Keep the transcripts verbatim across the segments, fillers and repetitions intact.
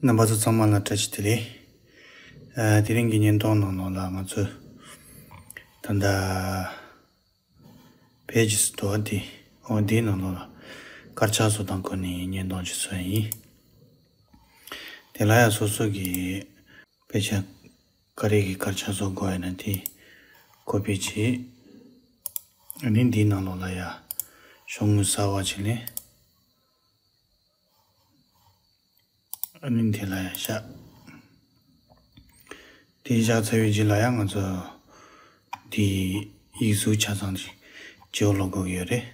རྣམ་པ་ཚོ་ཚང་མ་ལ་བཀྲ་ཤིས་བདེ་ལེགས། ཨ། དེ་རིང་གི་བརྙན་ཐུང་ནང་ལོགས་ལ་ང་ཚོས་ད་ལྟ་pages འདྲ་བོ་དེ། འོ་དེའི་ནང་ལོགས་ལ་དཀར་ཆག་བཟོ་སྟངས་སྐོར་ནས་བརྙན་ཐུང་ཅིག་བཟོས་ཡིན། དེ་ལ་ཡང་སོ་སོ་གི་དཔེ་ཆ་ག་རེ་གི་དཀར་ཆག་བཟོ་དགོས་ཡོད་ན་དེ་ཀོ་པི་བྱེད། ཨ་ནི་འདིའི་ནང་ལོགས་ལ་ཡ་ཤོག་ངོས་གསར་པ་ཅིག་ལེན། ཨ་ནི་འདི་ལ་ཡ་བཞག་དེ་བཞག་ཚར་བའི་རྗེས་ལ་ཡ་ང་ཚོ་འདི་ཡིག་གཟུགས་ཆ་ཚང་ཅིག་བརྗེ་པོ་ལོག་དགོས་ཀྱི་ཡོད་རེད།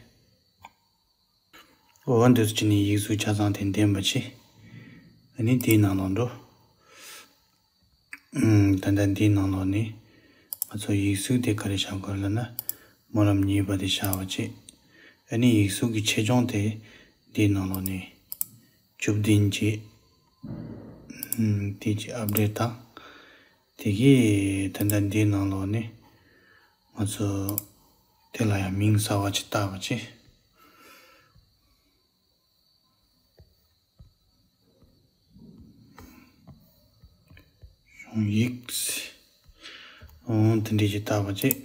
འོ་འདུག་སེ་བྱས་ནས་ཡིག་གཟུགས་ཆ་ཚང་དེ་འདེམས་པ་བྱེད། ཨ་ནི་དེའི་ནང་ལོགས་འགྲོ། ཨུམ། ད་ལྟ་འདིའི་ནང་ལོགས་ནས་ང་ཚོ་ཡིག་གཟུགས་དེ་ག་རེ་བཞག་དགོས་ལབ་ན། སྨོན་ལམ་གཉིས་པ་དེ་བཞག་པ་བྱེད། ཨ་ནི་ཡིག་གཟུགས་ཀྱི་ཆེ་ཆུང་དེ་འདིའི་ནང་ལོགས་ནས་བཅུ་བདུན་བྱེད། ཨུམ། དེ་གཅིག་ཨབ་ཌེཊ་དང་། དེ་གིས་ད་ལྟ་འདིའི་ནང་ལོགས་ནས་ང་ཚོ་དེ་ལ་ཡང་མིང་གསར་པ་ཅིག་བཏགས་པ་བྱེད། གཞུང་ཡིག་འོང་དེ་འདྲས་ཅིག་བཏགས་པ་བྱེད།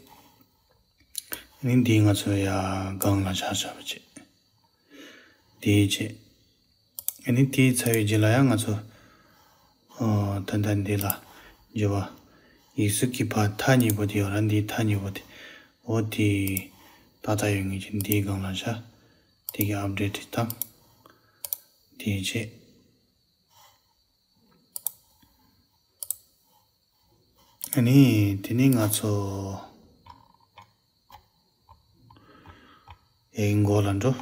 ཨ་ནི་འདི་ང་ཚོ་ཡ་སྒང་ལ་བཞག་བཞག་པ་བྱེད། དེའི་རྗེས། ཨ་ནི་དེའི་ཚར་བའི་རྗེས་ལ་ཡང་ང་ཚོ། ཨོ། ད་ལྟ་འདི་ལ་འགྱུར་བ། ཡིག་གཟུགས་ཀྱི་ཕར་མཐའ་གཉིས་པོ་དེ་ཡོད་ར། འདིའི་མཐའ་གཉིས་པོ་དེ། འོ་དེ་ཏག་ཏག་ཡོད་ངེས་ཀྱི་འདིའི་སྒང་ལ་བཞག་དེ་གི་ཨབ་ཌེཊ་དེ་བཏང་། དེའི་རྗེས། ཨ་ནི་དེ་ནི་ང་ཚོ་ཡའི་མགོ་ལ་འགྲོ།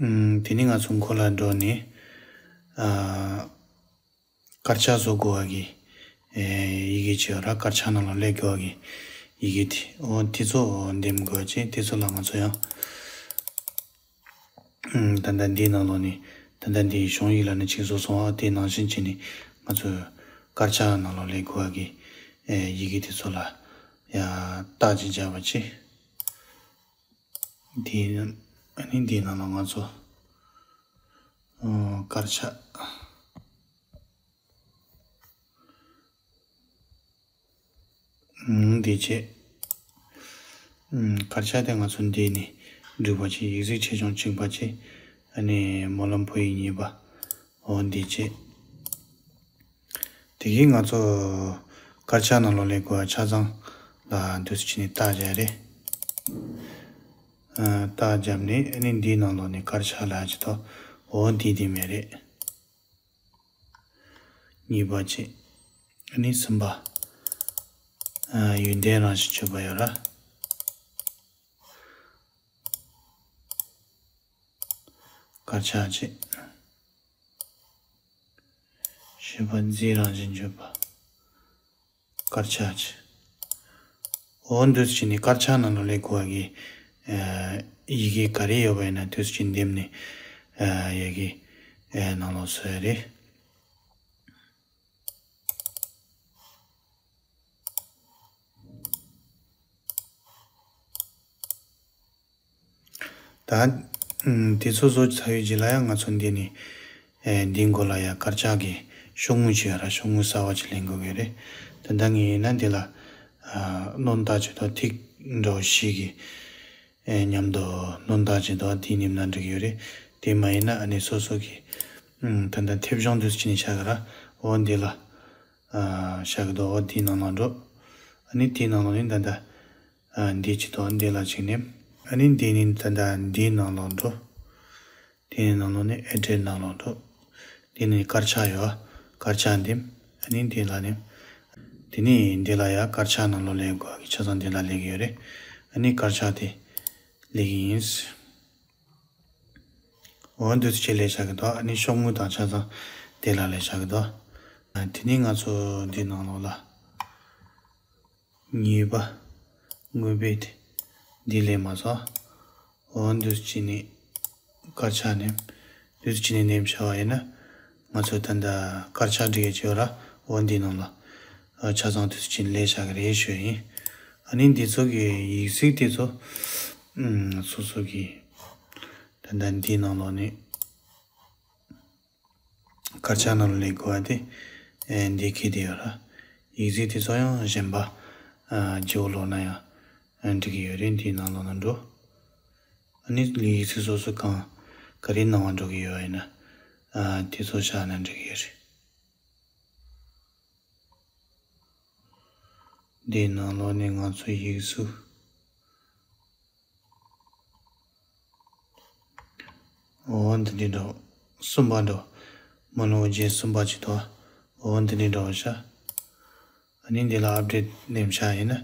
ཨུམ། དེ་ནི་ང་ཚོ་མགོ་ལ་འགྲོ་ནས། ཨ། དཀར་ཆག་བཟོ་དགོས་པ་གི། ཨེ། ཡི་གེ་བྱས་པ་ར། དཀར་ཆག་ནང་ལ་སླེབས་དགོས་པ་གི་ཡི་གེ་དེ། འོ་དེ་ཚོ་འདེམས་དགོས་པ་བྱས། དེ་ཚོ་ལ་ང་ཚོ་ཡང་། ཨུམ། ད་ལྟ་འདིའི་ནང་ལོགས་ནས། ད་ལྟ་འདིའི་གཞུང་ཡིག་ལ་ནི་གཅིག་བཟོས་སོང་བ། དེ་ནང་བཞིན་བྱས་ནས་ང་ཚོས་དཀར་ཆག་ནང་ལོགས་སླེབས་དགོས་པ་གི། ཨེ། ཡི་གེ་དེ་ཚོ་ལ་ཡ་རྟགས་ཅིག་བརྒྱབ་པ་བྱས། དེ་ཨ་ནི་འདིའི་ནང་ལ་ང་ཚོ། ཨོ། དཀར་ཆག་ཨུམ། འདི་བྱས། ཨུམ། དཀར་ཆག་དེ་ང་ཚོ་འདི་ནས་འགྲིག་པ་བྱས། ཡིག་གཟུགས་ཆེ་ཆུང་གཅིག་པ་བྱས། ཨ་ནི་སྨོན་ལམ་བོད་ཡིག་གཉིས་པ། འོ་འདི་བྱས། དེ་གིས་ང་ཚོ་དཀར་ཆག་ནང་ལོགས་སླེབས་དགོས་པ་ཆ་ཚང་ལ་འདུག་སེ་བྱས་ནས་རྟགས་བརྒྱབ་རེད། ཨ། རྟགས་བརྒྱབ་ནས་ཨ་ནི་འདིའི་ནང་ལོགས་ནས་དཀར་ཆག་ལབ་ཡག་ཅིག་འདུག་འོ་འདི་འདི་མེད་རེད། གཉིས་པ་བྱས། ཨ་ནི་གསུམ་པ། ཨ། ཡོན་ཏན་རང་བཞིན་བརྗོད་པ་ཡོད་ར། དཀར་ཆག་བྱས། བཞི་པ་རྫས་རང་བཞིན་བརྗོད་པ། དཀར་ཆག་བྱས། འོ་འདུག་སེ་བྱས་ནས་དཀར་ཆག་ནང་ལོགས་སླེབས་དགོས་པ་གི། ཨ། ཡི་གེ་ག་རེ་ཡོད་པ་ཡིན་ན་འདུག་སེ་བྱས་འདེམས་ནས། ཨ། ཡ་གི། ཨ། ནང་ལོགས་བཟོ་ཡ་རེད། ད། ཨུམ། དེ་ཚོ་བཟོས་ཚར་བའི་རྗེས་ལ་ཡང་ང་ཚོ་འདི་ནས། ཨེ། འདིའི་མགོ་ལ་ཡ་དཀར་ཆག་གི་ཤོག་ངོས་ཅིག་ཡོད་ར། ཤོག་ངོས་གསར་པ་ཅིག་ལེན་དགོས་ཀྱི་རེད། ད་ལྟ་ངས་ཡིན་ན་འདི་ལ། ཨ། རློན་རྟགས་ཅིག་དང་ཐིག་འདྲ་བོ་ཞིག་གི། ཨེ། མཉམ་དུ་རློན་རྟགས་ཅིག་དང་དེའི་ནེམ་ན་འགྲིག་གི་ཡོད་རེད། དེ་མ་ཡིན་ན་ཨ་ནི་སོ་སོ་གི། ཨུམ། ད་ལྟ་མཐེབ་གཞོང་འདུག་སེ་བྱས་ནས་བཞག་གི་ར། འོ་འདི་ལ། ཨ། བཞག་གི་འདུག་འོ་འདིའི་ནང་ལ་འགྲོ། ཨ་ནི་དེའི་ནང་ལོགས་ནས་ད་ལྟ། ཨ། འདི་ཅིག་དང་འདི་ལ་ཅིག་ནེམ། ཨ་ནི་འདི་ནི་ད་ལྟ་འདིའི་ནང་ལོགས་འགྲོ། དེའི་ནང་ལོགས་ནས་ཨེ་ཌེཊ་ནང་ལོགས་འགྲོ། དེ་ནས་དཀར་ཆག་ཡོད། དཀར་ཆག་འདེམས། ཨ་ནི་འདི་ལ་ནེམ། དེ་ནས་འདི་ལ་ཡ་དཀར་ཆག་ནང་ལོགས་སླེབས་དགོས་ཀྱི་ཆ་ཚང་འདི་ལ་སླེབས་ཀྱི་ཡོད་རེད། ཨ་ནི་དཀར་ཆག་དེ་སླེབས་ཀྱི་ཡིན། འོ་འདུག་སེ་བྱས་སླེབས་བཞག་གི་འདུག་ཨ་ནི་ཤོག་ངོས་དང་ཆ་ཚང་དེ་ལ་སླེབས་བཞག་གི་འདུག་ཨ། དེ་ནས་ང་ཚོ་འདི་ནང་ལོགས་ལ། གཉིས་པ། དངོས་དཔེ་དེ། འདི་ལས་མ་སོང་། འོ་འདུག་སེ་བྱས་ནས་དཀར་ཆག་ནེམ། འདུག་སེ་བྱས་ནས་ནེམ་བཞག་པ་ཡིན་ན། ང་ཚོ་ད་ལྟ་དཀར་ཆག་སྒྲིག་ཡས་ཅིག་ཡོད་ར། འོ་འདི་ནང་ལ། ཨ། ཆ་ཚང་འདུག་སེ་བྱས་ནས་སླེབས་བཞག་གི་རེད་ཞུ་ཡིན། ཨ་ནི་འདི་ཚོ་གི་ཡིག་གཟུགས་དེ་ཚོ། ཨུམ། སོ་སོ་གི། ད་འདིའི་ནང་ལོགས་ནས་དཀར་ཆག་ནང་ལ་སླེབས་དགོས་པ་དེ། ཨེ། འདི་འཁྱེར་བསྡད་ཡོད་ར། ཡིག་གཟུགས་དེ་ཚོ་ཡང་གཞན་པ། ཨ། བརྗེ་པོ་ལོག་ན་ཡང་། ཨ། འགྲིག་གི་ཡོད་རེད། འདིའི་ནང་ལོགས་ན་འགྲོ། ཨ་ནི་ཡིག་གཟུགས་སོ་སོ་གང་ག་རེ་ནང་བ་འགྲོ་གི་ཡོད་པ་ཡིན་ན། ཨ། དེ་ཚོ་བཞག་ན་འགྲིག་གི་ཡོད་རེད། འདིའི་ནང་ལོགས་ནས་ང་ཚོ་ཡིག་གཟུགས། འོ་འདི་འདྲ་འདྲ་བོ། གསུམ་པ་འདྲ་བོ། སྨོན་ལམ་རྒྱན་གསུམ་པ་ཅིག་འདུག་འོ་འདི་འདྲ་འདྲ་བོ་ཤ། ཨ་ནི་འདི་ལ་ཨབ་ཌེཊ་ལེན་བྱ་ཡིན་ན།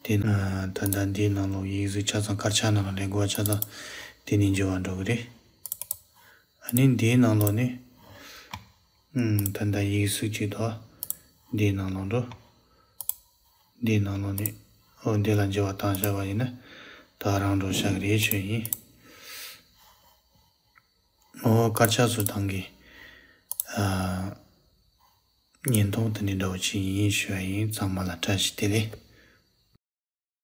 དེ་ན་ད་ལྟ་འདིའི་ནང་ལོགས་ཡིག་གཟུགས་ཆ་ཚང་དཀར་ཆག་ནང་ལ་སླེབས་དགོས་པ་ཆ་ཚང་དེ་ནས་འགྱུར་བ་འགྲོ་གི་རེད། ཨ་ནི་འདིའི་ནང་ལོགས་ནས། ཨུམ། ད་ལྟ་ཡིག་གཟུགས་ཅིག་འདུག་འདིའི་ནང་ལོགས་འགྲོ། འདིའི་ནང་ལོགས་ནས། འོ་འདི་ལ་འགྱུར་བ་བཏང་བཞག་པ་ཡིན་ན། ད་རང་འགྲོ་བཞག་གི་རེད་ཞུ་ཡིན། འོ་དཀར་ཆག་བཟོ་སྟངས་ཀྱི། ཨ། བརྙན་ཐུང་དེ་འདྲ་འདྲ་བོ་ཅིག་ཡིན་ཞུ་ཡིན། ཚང་མ་ལ་བཀྲ་ཤིས་བདེ་ལེགས།